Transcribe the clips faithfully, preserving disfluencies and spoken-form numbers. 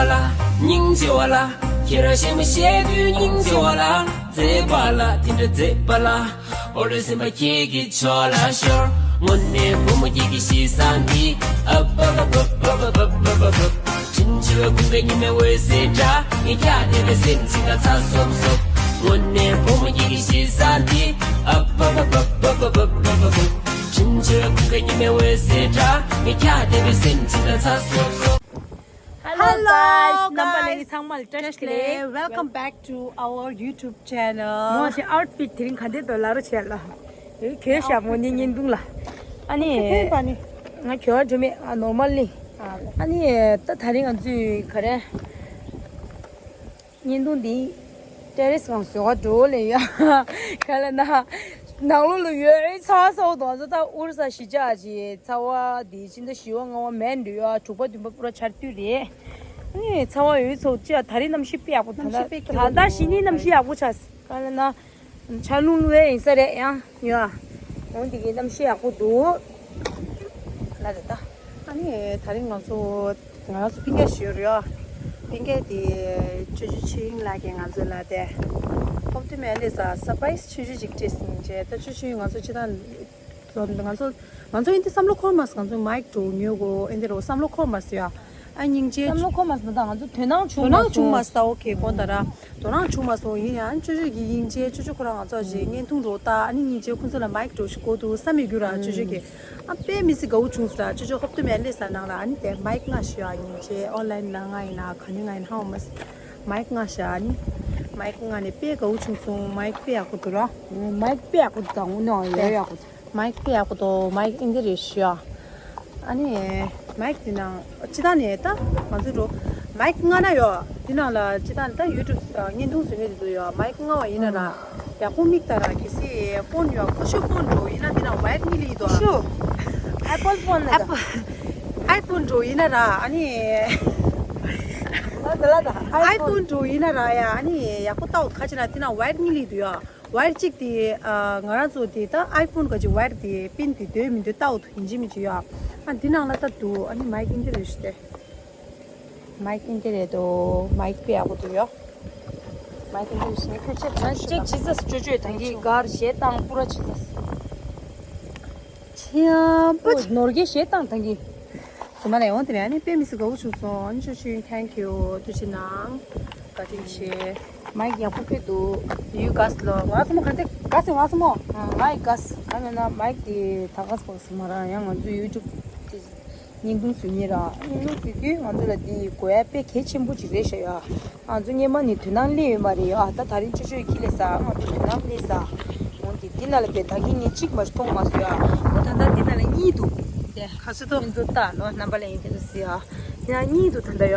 སྙིང་རྗེ་བ་ལ། ཁྱེད་རང་ཞེ་མ་ཞེ་དུས་སྙིང་རྗེ་བ་ལ། མཛེས་པ་ལ་དེ་འདྲ་མཛེས་པ་ལ། ཨོ་རེ་སེམས་པ་ཁྱེད་ཀྱི་ཕྱོགས་ལ་ཤོར། དངོས་གནས་བུ་མོ་ཁྱེད་ཀྱི་གཤིས་བཟང་འདི། ཨ་བ་བ་བ་བ། བྲིན་ཆེ་བའི་ཁུག་པའི་ཉི་མའི་འོད་ཟེར་འདྲ། ངས་ཁྱག་བརྡེབས་པའི་སེམས་ཅིག་ལ་ཚ་སོབ་སོབ། དངོས་གནས་བུ་མོ་ཁྱེད་ཀྱི་གཤིས་བཟང་འདི། ཨ་བ་བ་བ། བྲིན་ཆེ་བའི་ཁུག་པའི་ཉི་མའི་འོད་ཟེར་འདྲ། ངས་ཁྱག་བརྡེབས་པའི་སེམས་ཅིག་ལ་ཚ་སོབ་སོབ། Hello guys, རྣམ་པ་ལྷན་རྒྱས་ཚང་མ་ལ་བཀྲ་ཤིས་བདེ་ལེགས། Welcome back to our YouTube channel. མོ་ཞེ་outfit དེ་རིང་ག་འདྲས་འདུག་ལབ་རོགས་བྱས་ལ། ཨེ་གས་ཞབས་མོ་ནི་བརྙན་ཐུང་ལ། ཨ་ནི། ཁྱོད་ཕན་པ་ནི། ང་གྱོད་འགྲོ་མེད། ཨ་normal ནི། ཨ་ནི་ད་ད་རིང་ང་ཚོས་ག་རེ། བརྙན་ཐུང་འདི་ཏེ་རེས་སྒང་བཟོ་ག་འགྲོ་ལེ་ཡ། ག་ལ་ན། ནང་ལོགས་ལ་ཡོད་ཚ་བ་ཚ་བོ་དང་ཚོ་ད་ཨུར་ས་ཞི་ཅག་ཅི་ཚ་བ་འདི་ཕྱི་ཟླ་བཞི་པ་ལྔ་པ་མེན་འདྲ་ཡ། དྲུག་པ་བདུན་པ་པུ་ར་ཆར་དུས་རེད། ཨ་ནི་ཚ་བ་ཡོད་ཚོ་ཅི་ད་རིང་གནམ་གཤིས་དཔེ་ཡག་པོ་ད་ལྟ་ད་ལྟ་ཞི་ནི་གནམ་གཤིས་ཡག་པོ་ཆགས་ག་ལ་ན། ཆར་རླུང་ལུ་ཡིན་ས་རེད་ཡང་ཡ། འོང་འདི་གི་གནམ་གཤིས་ཡག་པོ་འདུག་ལ་རེད་ད། ཨ་ནི་ད་རིང་ང་ཚོ་ང་ཚོ་པིན་ཀེ་ཞུ་རེད། པིན་ཀེ་དེ་ཅོ་ཅོ་ཆོས་དབྱིངས་ལགས་ཀྱིས་ང་ཚོ་ལ་དེ་ཧོབ་ཏེ་མེད་ལེ་ས་སར་པ་རའི་སི་ཆུང་ཆུང་ཅིག་སྤྲད་ཟིན་བྱས། ད་ཆུང་ཆུང་ང་ཚོ་ཅི་ད་ང་ཚོ་ང་ཚོ་ཨིན་དེ་བསམ་བློ་འཁོར་མ་སོང་། ང་ཚོ་མའིག་འགྲོ་ཉོ་གོ་ཨིན་དེ་རོ་བསམ་བློ་འཁོར་མ་སོང་ཡ། ཨ་སྙིང་རྗེ། བསམ་བློ་འཁོར་མ་སོང་ད་ང་ཚོ་དོ་སྣང་བྱུང་མ་སོང་། དོ་སྣང་བྱུང་མ་སོང་ད་ཨོ་ཁེ་དགོངས་དག་ར། དོ་སྣང་བྱུང་མ་སོང་། ཡིན་ཡང་ཅོ་ཅོ་གི་སྙིང་རྗེ། ཅོ་ཅོ་ཁོ་རང་ང་ཚོ་ཞིག་བརྙན་ཐུང་འགྲོ་ད་ཨ་ནི་སྙིང་རྗེ་ཁོ་ཚོ་ལ་མའིག་འགྲོ་ཞིག་གོ་འདུག་བསམ་ཡོད་རྒྱུ་ར། ཅོ་ཅོ་གི་ཨ་དཔེ་མི་སྲིད་དགའ་བོ་བྱུང་ས། ཅོ་ཅོ་ཧོབ་ཏེ་མེད་ལེ་ས་ནང་ལ་ཨ་ནི་དེ་མའིག་ལྔ་ཞུ་ཨ་སྙིང་རྗེ། ཨོན་ལའིན་ལ་ལྔ་ཡིན་ན་ག་ནི་ལྔ་ཡིན་ཧ་མ་མའིག་ལྔ་ཞུ་ཨ་ནི་མའིག་ལྔ་ནས་དཔེ་དགའ་བོ་བྱུང་སོང་། མའིག་དཔེ་ཡག་པོ་འདུག་ར། མའིག་དཔེ་ཡག་པོ་འདུག་ད་དངོས་གནས་ཡོད་ཡག་པོ་འདུག་མའིག་དཔེ་ཡག་པོ་འདུག་མའིག་ཨིན་དེ་རེད་ཞུ་ཨ། ཨ་ནི་མའིག་དེ་ནང་ཅི་ད་ནས་ད་ང་ཚོ་འགྲོ་མའིག་ལྔ་ན་ཡོད། དེ་ནང་ལ་ཅི་ད་ནས་ད་ཡུ་ཊུབ་བརྙན་ཐུང་བཟོ་མཁན་དེ་ཚོ་ཡོད། མའིག་ལྔ་བ་ཡིན་ན་ར་ཡག་པོ་མིག་ལྟ་ར། གལ་སྲིད་ཕོན་ཡོད་ཁོ་ཤོ་ཕོན་འགྲོ་ཡིན་ན་དེ་ནང་མའིག་གཉིས་ལི་དོ། ཤོ། ཨེ་པལ་ཕོན་ན་ད། ཨེ་ཕོན་འགྲོ་ཡིན་ན་ར་ཨ་ནི། ཨེ་ཕོན་འགྲོ་ཡིན་ན་ར་ཡ་ཨ་ནི་ཡག་པོ་ལྟ་འོ་ཁ་ཅིག་ན་དེ་ནང་མའིག་གཉིས་ལི་དོ་ཡ། ཝའེར་གཅིག་དེ་ཨ་ང་རང་ཚོ་དེ་ད་ཨའི་ཕོན་ག་ཅིག་ཝའེར་དེ་པིན་དེ་འདོད་མི་འདོད་ལྟ་འོ་ཐུ་ཡིན་གཅིག་མིན་གཅིག་ཡོད། ཨ་འདི་ནང་ལ་ལྟ་འདུག་ཨ་ནི་མའིག་ཨིན་དེ་རེད་ཞུ་དེ། མའིག་ཨིན་དེ་རེད་དོ། མའིག་དཔེ་ཡག་པོ་འདུག་ཡོད། མའིག་ཨིན་དེ་རེད་ཞུ་ནི་ཁྱོད་ཅེག་ཅེག་ཅེག་བྱེད་ས་ཅོ་ཅོས་ད་གིན་གར་ཞེ་སྡང་པུ་ར་བྱེད་ས། ཆེན་པོ་ནོར་གྱི་ཞེ་སྡང་ད་གིན། སོ་མ་ལ་ཡོང་དེ་རེད། ཨ་ནི་དཔེ་མི་སྲིད་དགའ་བོ་བྱུང་སོང་། ཨ་ནི་ཅོ་ཅོ་ཐེང་ཁྱུ་ཐུགས་རྗེ་གནང་། བཀའ་དྲིན་ཆེ། མའིག་ཡག་པོ་ཕེབས་འདུག་ཡུལ་གས་ལོ་ང་ཚོ་མོ་ག་དེ་གས་ང་ཚོ་མོ་མའིག་གས་ཨ་ནི་ན་མའིག་དེ་ད་གས་པོ་སི་མ་ར་ཡང་ང་ཚོ་ཡུ་ཊུབ་དེ་བརྙན་ཐུང་བཟོ་ཉེ་ར་བརྙན་ཐུང་བཟོ་དུས་ང་ཚོ་ལ་དེ་དགོས་ཡ་དཔེ་གལ་ཆེན་པོ་ཅིག་རེད་ཤག་ཡ། ང་ཚོ་སྔས་མ་ནས་དོ་སྣང་སླེབས་ཡོད་མ་རེད་ཡ། ད་ད་རིང་ཅོ་ཅོ་ཡི་ཁྱི་ལས་ས་ང་ཚོ་དོ་སྣང་སླེབས་ས། འོན་ཏེ་འདི་ན་ལ་དཔེ་ད་གིན་ངས་གཅིག་མ་མཐོང་མ་སོང་ཡ། འོ་ད་ལྟ་འདི་ན་ལ་གཉིས་འདུག་དེ་ག་ཚོད་དོ་ང་ཚོ་ལྟ་ལོ་རྣམ་པ་ལ་ཡིན་དེ་ཚོ་སི་ཡ། དེ་ན་གཉིས་འདུག་ད་ལྟ་ཡ།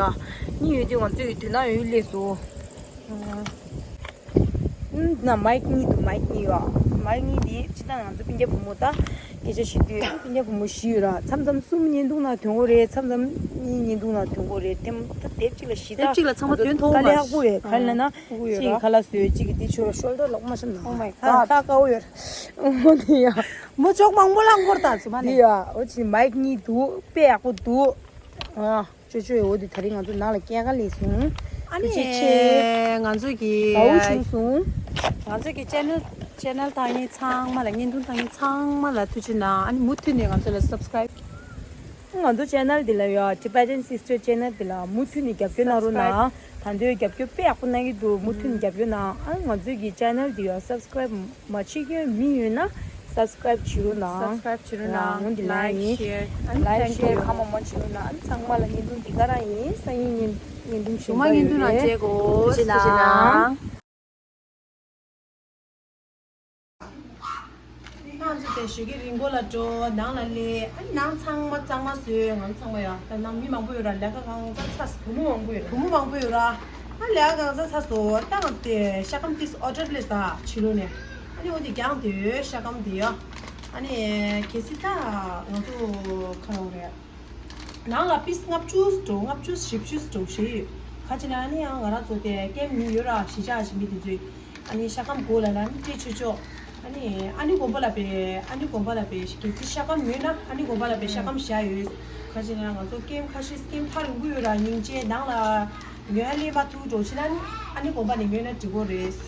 གཉིས་ཡོད་དུས་ང་ཚོ་ཡི་དོ་སྣང་ཡོད་སླེབས་སོང་། ན་མའིག་གཉིས་འདུག་མའིག་གཉིས་ཡོད། མའིག་གཉིས་དེ་ཅི་ད་ང་ཚོ་སྤུན་ཀྱག་བུ་མོ་ད་སྐད་ཆ་བཤད་དུས་སྤུན་ཀྱག་བུ་མོ་བཞི་ཡོད་ར། མཚམས་མཚམས་གསུམ་བརྙན་ཐུང་ནང་ཐོན་གོ་རེད། མཚམས་མཚམས་གཉིས་བརྙན་ཐུང་ནང་ཐོན་གོ་རེད། ཐེམ་ད་དེབ་གཅིག་ལ་བཞི་ད་དེབ་གཅིག་ལ་ཚང་མ་ཐོན་ཐོག་མ་ལེ་ཧ་གོ་ཡོད་ག་ལ་ན་ཕྲུ་གུ་ཡོད་གཅིག་ར་ཁ་ལག་བཟོས་གཅིག་གི་དེ་ཆོས་ཤོལ་ཌར་ལོག་མ་ཤམ་ན། Oh my god. ད་ད་དཀའ་བོ་ཡོད་ར། འོ་དེ་ཡ། མོ་ཅོག་མང་པོ་ལ་འགོར་ད་ཚོ་མ་ནི། དེ་ཡ་འོ་ཅི་མའིག་གཉིས་འདུག་དཔེ་ཡག་པོ་འདུག་ཨ། ཅོ་ཅོ་ཡོད་དེ་ད་རིང་ང་ཚོ་ནང་ལ་སྐྱེལ་ག་སླེབས་སོང་། ཨ་ནི་ཐུགས་རྗེ་ཆེ། ང་ཚོ་གི་དགའ་བོ་བྱུང་སོང་། ང་ཚོ་གི་ཆེ་ནལ་ཆེ་ནལ་བཏང་མཁན་ཚང་མ་ལ་བརྙན་ཐུང་བཏང་མཁན་ཚང་མ་ལ་ཐུགས་རྗེ་གནང་། ཨ་ནི་མུ་མཐུད་ནས་ང་ཚོ་ལ་སབ་སི་ཀ་རའིབ། ང་ཚོ་ཆེ་ནལ་འདི་ལ་ཡོད་Tibetan Sister Channel འདི་ལ་མུ་མཐུད་ནས་རྒྱབ་སྐྱོར་གནང་རོགས་གནང་། ད་འདོད་རྒྱབ་སྐྱོར་དཔེ་ཡག་པོ་གནང་གི་འདུག་མུ་མཐུད་ནས་རྒྱབ་སྐྱོར་གནང་། ཨ་ང་ཚོ་གི་ཆེ་ནལ་འདི་ཡོད་སབ་སི་ཀ་རའིབ། མ་བྱེད་མཁན་མི་ཡོད་ན་སབ་སི་ཀ་རའིབ་བྱེད་རོགས་གནང་། སབ་སི་ཀ་རའིབ་བྱེད་རོགས་གནང་། ཨ་ནི་ལའིཀ་ཤེར་ཨ་ནི་ལའིཀ་ཤེར་གང་མང་མང་བྱེད་རོགས་གནང་། ཨ་ནི་ཚང་མ་ལ་བརྙན་ཐུང་འདི་ག་རང་ཡིན། སང་ཉིན་བརྙན་བརྙན་ཐུང་གཞན་པ་ཡོད་རེད། ཐུགས་རྗེ་གནང་། ང་ཚོ་དེ་ཞོགས་ཀས་རི་མགོ་ལ་འགྲོ། ནང་ལ་སླེབས། ཨ་ནི་ནང་ཚང་མ་གཙང་མ་བཟོས། ང་ཚོ་ཚང་མ་ཡོད་ད་ནང་མི་མང་པོ་ཡོད་ར། ལས་ཀ་གང་ཚ་ཚ་བུ་མོ་མང་པོ་ཡོད་ར། བུ་མོ་མང་པོ་ཡོད་ར། ཨ་ལས་ཀ་གང་ཚ་ཚ་བཟོ་ད་ང་ཚོ་དེ་ཤ་སྐམ་ཏིས་ཨོ་ཌར་སླེབས་ས་ཕྱི་ལོགས་ནས། ཨ་ནི་འོ་དེ་རྒྱང་དེ་ཤ་སྐམ་དེ་ཡོད། ཨ་ནི་གལ་སྲིད་ད་ང་ཚོ་ག་རེ་རེད། ནང་ལ་པིས་ལྔ་བཅུ་འགྲོ། ལྔ་བཅུ་བཞི་བཅུ་འགྲོ་ཞེས་ཡོད། ཁ་ཅིག་ལ་ནི་ཡང་ང་རང་ཚོ་དེ་སྐེམ་མི་ཡོད་ར། གཞིས་ཆགས་ཀྱི་མི་དེ་ཚོས་ཨ་ནི་ཤ་སྐམ་དགོས་ལ་ལ་ནི་སྤྲད་ཆོག་ཆོག་ཨ་ ཨ་ནི་ཨ་ནི་དགོན་པ་ལ་པའི་ཨ་ནི་དགོན་པ་ལ་པའི་གལ་སྲིད་ཤ་སྐམ་ཉོས་ན་ཨ་ནི་དགོན་པ་ལ་པའི་ཤ་སྐམ་བཞག་ཡོད། ག་ཅི་ན་ང་ཚོ་ཀེམ་ཁ་ཤས་ཀེམ་ཕར་འགུལ་ཡོད་ར་སྙིང་རྗེ་ནང་ལ་ཉོ་ཡ་ལས་མ་ཐུབ་འགྲོ་ཕྱིན་ན་ནི་ཨ་ནི་དགོན་པ་ནས་ཉོས་ན་འགྲིག་གོ་རེད།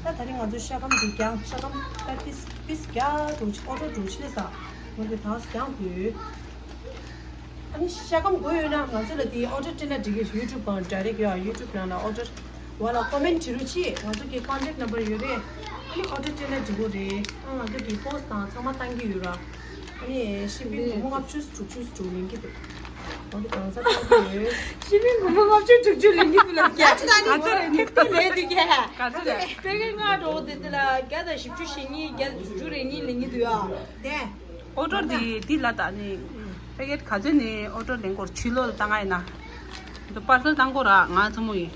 ད་ད་རིང་ང་ཚོ་ཤ་སྐམ་འདི་རྒྱང་ཤ་སྐམ་ད་པིས་པིས་རྒྱ་འགྲོ་ཕྱིན་ཨོ་ཊོ་འགྲོ་ཕྱིན་ལས་ས་ང་ཚོ་ད་རྒྱང་དགོས། ཨ་ནི་ཤ་སྐམ་དགོས་ཡོད་ན་ང་ཚོ་ལ་དེ་ཨོ་ཌར་སྤྲད་ན་འགྲིག་གི་ཡུ་ཊུབ་སྒང་ཌའི་རེག་ཡོད་ཡུ་ཊུབ་ནང་ལ་ཨོ་ཌར་བ་ལ་ཀོ་མེན་ཊི་བྲིས་རོགས་གྱིས། ང་ཚོ་གི་ཀོན་ཊེག་ནམ་བར་ཡོད་རེད། ཨ་ནི་ཨོ་ཌར་སྤྲད་ན་འགྲིག་གི་རེད། ཨ་ང་ཚོ་གི་པོ་སི་དང་ཚང་མ་བཏང་གི་ཡོད་ར། ཨ་ནི་ཤི་པིང་སྒོར་མོ་ལྔ་བཅུ་དྲུག་ཅུ་ཅིག་ལེན་གི་འདུག་ཨོ་ཌར་གང་ས་བཏང་གི་ཡོད། ཤི་པིང་སྒོར་མོ་ལྔ་བཅུ་དྲུག་ཅུ་ལེན་གི་འདུག་ལབ་ཀྱ། ཨ་ཅི་ད་ནི་ཐེབས་ཐེབས་ལས་འདུག་ཀྱ། ག་ཚོད་རེད། པེ་ཀེཊ་ལྔ་འགྲོ་འོ་དེ་དེ་ལ་བརྒྱ་དང་བཞི་བཅུ་ཞེ་གཉིས་བརྒྱ་དང་བཞི་བཅུ་རེ་གཉིས་ལེན་གི་འདུག་ཡ། དེ། ཨོ་ཌར་འདི་འདི་ལ་ད་ནི་པེ་ཀེཊ་ག་ཚོད་ནི་ཨོ་ཌར་ལེན་སྐོར་ཕྱི་ལོགས་ལ་བཏང་ང་ཡིན་ན། འདི་པར་སལ་བཏང་སྐོར་ར་ང་ཚོ་མོ་ཡིན།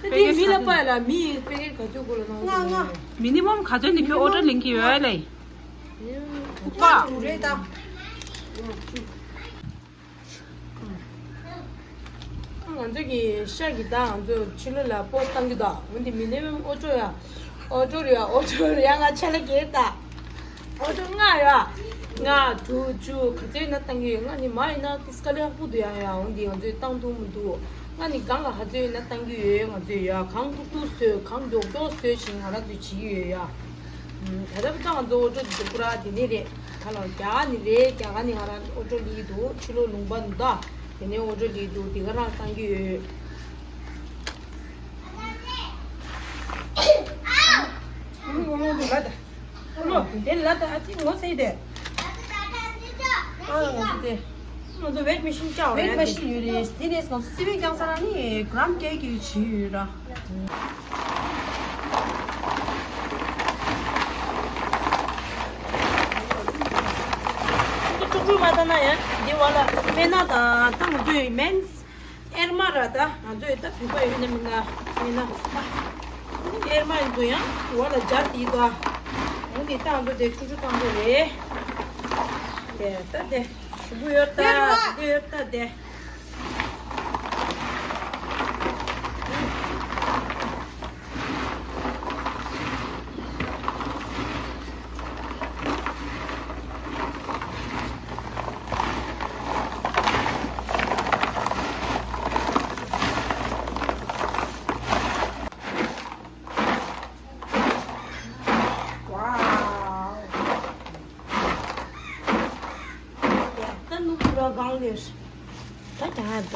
དེ་དེ་མི་ལ་པ་ལ་མི་པེ་ཀེཊ་ག་ཚོད་དགོས་ལ་ན། ལྔ་ལྔ། མི་ནི་མམ་ག་ཚོད་ནི་ཁྱོད་ཨོ་ཌར་ལེན་གི་ཡོད་ལེ། ལྔ་དྲུག་རེད་ད། ང་ཚོ་གི་ཤ་གི་ད་ང་ཚོ་ཕྱི་ལོགས་ལ་པོ་སི་བཏང་གི་ད། འོན་ཏེ་མི་ནི་མམ་ཨོ་ཊོ་ཡ། ཨོ་ཊོ་རེད་ཡ་ཨོ་ཊོ་རེད་ཡ་ང་ཆ་ལ་གེར་ད། ཨོ་ཊོ་ལྔ་ཡ། ལྔ་དྲུག་བཅུ་ག་ཚོད་ན་བཏང་གི་ཡོད། ང་ནི་མ་ཡིན་ན་ཏིས་ཀ་ལེ་ཧ་པུ་དུ་ཡ་ཡ། འོན་ཏེ་ང་ཚོས་བཏང་ཐུབ་མི་འདུག་ང་ནི་གང་ལ་ཧ་ཚོད་ཡིན་ན་བཏང་གི་ཡོད། ང་ཚོས་ཡ་གང་ཐུབ་ཐུབ་བཟོས་གང་མགྱོགས་མགྱོགས་བཟོས་ཤིང་ང་རང་ཚོས་བྱེད་ཀྱི་ཡོད་ཡ། ད་ལྟ་བུ་ཚང་ང་ཚོ་ཨོ་ཊོ་འདི་ཚོ་པུ་ར་དེ་ནས་རེད། ད་ལོ་རྒྱ་གར་ནས་རེད། རྒྱ་གར་ནས་ང་རང་ཨོ་ཊོ་ལི་འདུག་ཕྱི་ལོགས་ལུང་པ་འདུག་ད། དེ་ནས་ཨོ་ཊོ་ལི་འདུག་འདི་ག་རང་བཏང་གི་ཡོད། ཨ་ལོ་འདི་ལ་ད་ཨ་ཙི་ངོ་ཚ་ཡི་དེ། ཨ་ང་ཚོ་དེ། ང་ཚོ་ཝེཊ་མེ་ཤིན་བཅའ་བ་ཝེཊ་མེ་ཤིན་ཡོད་རེད། དེ་ནས་ང་ཚོ་སི་ཝེཊ་རྒྱག་ས་རང་ནི་གྲམ་བརྒྱད་ཀྱི་བྱས་ཡོད་ར། འདི་ཀྲུག་ཀྲུག་མ་བཏང་ན་ཡང་འདི་བ་ལ་སྨན་སྣ་དང་ད་ང་ཚོའི་མེན་སི་ཨེར་མ་ར་ད་ང་ཚོའི་ད་བོད་པ་ཡོད་ན་མིན་ན་སྨན་སྣ་ཨེར་མ་ཡིན་ཚོ་ཡང་བ་ལ་སྦྱར་དེ་ད་འོང་དེ་ད་ང་ཚོ་དེ་ཀྲུག་ཀྲུག་བཏང་དགོས་རེད། དེ་ད་དེ་ཞུ་གུ་ཡོད་ད་དེ་ཡོད་ད་དེ། ད་ནུ་བུ་ར་གང་ལས་ད་ཀྱང་ཨ་ད།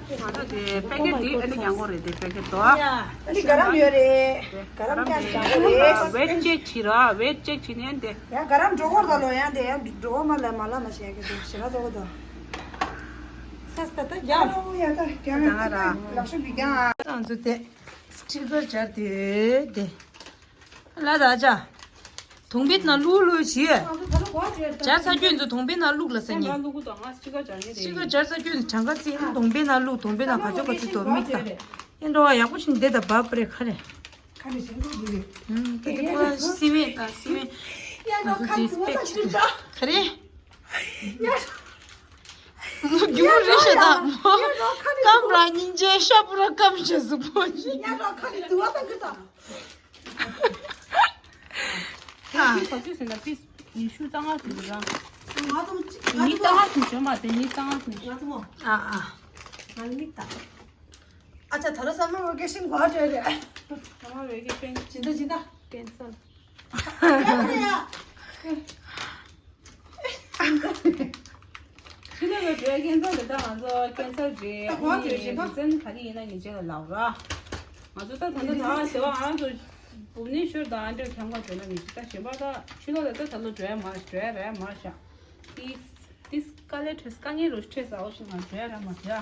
ང་ཚོ་དེ་པེ་ཀེཊ་འདི་ཨ་ནི་རྒྱང་གོ་རེད་དེ་པེ་ཀེཊ་དོ། ཨ་ནི་ག་རམ་ཡོད་རེད། ག་རམ་ཀྱང་རྒྱང་གོ་རེད། ཝེཊ་ཅེག་བྱེད་ར་ཝེཊ་ཅེག་བྱེད་ནས་འདི། ཡང་ག་རམ་འགྲོ་གོ་ད་ལོ་ཡང་དེ་ཡང་འགྲོ་གོ་མ་ལ་མ་ལ་མ་བྱས་གི་དེ་ཞེ་ན་ཚོ་གོ་ད། ས་ས་ད་ཡ། ཨོ་ཡ་ད་རྒྱང་ད་ང་ར་ལག་ཤུབས་ཀྱི་རྒྱང་ཨ། ང་ཚོ་དེ་སི་ཊི་ཀར་སྦྱར་དེ་དེ། ལ་ད་ཅ། དུང་པའི་ནང་བླུག་བླུག་བྱས། སྦྱར་ཚར་རྒྱུ་ཚོ་དུང་པའི་ནང་བླུག་ལ་ཟེར་ཉེ། སི་ཊི་ཀར་སྦྱར་ཚར་རྒྱུ་གྲངས་ཀ་ཚིག་དུང་པའི་ནང་བླུག་དུང་པའི་ནང་ག་ཚོད་ག་ཚོད་དོ་མིག་ལྟ། ཡིན་འགྲོ་བ་ཡག་པོ་ཞིག་འདི་ད་བབ་པ་རེད་ཁ་རེད། ཁ་རེད་ཞིག་འགྲོ་འདི་རེད། ད་འདི་པ་སི་མེད་ད་སི་མེད། ང་ཚོ་འདི་སྤེག་ཅིག་ད་ག་རེད། རྒྱུ་རེད་ཤ་ད་མོ། སྐམ་ར་སྙིང་རྗེ་ཤ་པུ་ར་སྐམ་ཞེས་སུ་པོ་ཞིག་ཡ་ད་ཁ་ནི་དུ་བ་ད་གི་ད། ད་ག་ཚོད་ཟེར་ན་པིས་ཉི་ཤུ་རྩ་ལྔ་ཟིན་འདུག་ར། ང་ཚོ་ཉི་རྩ་ལྔ་ཟིན་ཞོ་མ་དེ་ཉི་རྩ་ལྔ་ཟིན་ཞོ། ང་ཚོ་མོ། ཨ་ཨ། ང་ནི་མིག་ད། ཨ་ཅག་ད་ལོ་སམ་མར་ཝེ་ཀེ་ཤན་གོ་ཧ་ཅོ་རེད། སམ་མར་ཝེ་ཀེ་ཤན་སྦྱིན་བདག་སྦྱིན་བདག་ཀེན་སལ། ཡ་ཡ་ཡ། ཕྱི་ལོགས་ལ་འགྲོ་ཡ་ཁྱད་མཚར་རེད། ད་ང་ཚོ་ཁྱད་མཚར་རེད། ད་གོ་ཨ་ནི་རེ་རེ་རེ་རེ་ཟན་ག་རེ་ཡིན་ན་ངེད་ཅག་ལ་ལབ་ར། ང་ཚོ་ད་ད་ལྟ་ད་ཟེར་བ་ང་རང་ཚོ་བུབ་ནི་ཤོར་དང་ཨ་འདྲ་ཁྱམས་ཁ་འགྲོ་ན་མི་ཤེས། ད་གཞན་པ་ད་ཕྱི་ལོགས་ལ་ད་ད་ལོ་འགྲོ་ཡ་མ་འགྲོ་ཡ་ར་ཡ་མ་བཞག་ཏིས་ཏིས་དཀའ་ལས་འཕྲད་དཀའ་ངལ་རོ་འཕྲད་ས་འོ་ཞིག་ང་འགྲོ་ཡ་ར་མ་འགྲོ་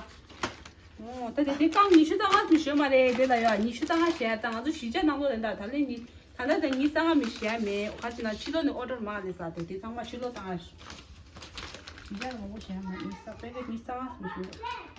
ཡ། འོ་ད་དེ་དེ་རྐང་ཉི་ཤུ་རྩ་ལྔ་ཟིན་ཞོ་མ་རེད་དེ་ལ་ཡ་ཉི་ཤུ་རྩ་ལྔ་བྱས་ད་ང་ཚོ་གཞིས་ཆགས་ནང་ལོགས་ལ་ད་ད་ལན་ཉི། ད་ལྟ་དེ་ཉི་ཤུ་རྩ་ལྔ་མི་བཞག་མེད། ཁ་ཅིག་ན་ཕྱི་ལོགས་ནས་ཨོ་ཌར་མ་ལས་ས་དེ་དེ་ཚང་མ་ཕྱི་ལོགས་བཏང་ཡ། ཡར་མང་པོ་བཞག་མ་ཉི་ཤུ་རྩ་པེ་ཀེཊ་ཉི་ཤུ་རྩ་ལྔ་མི་བཞག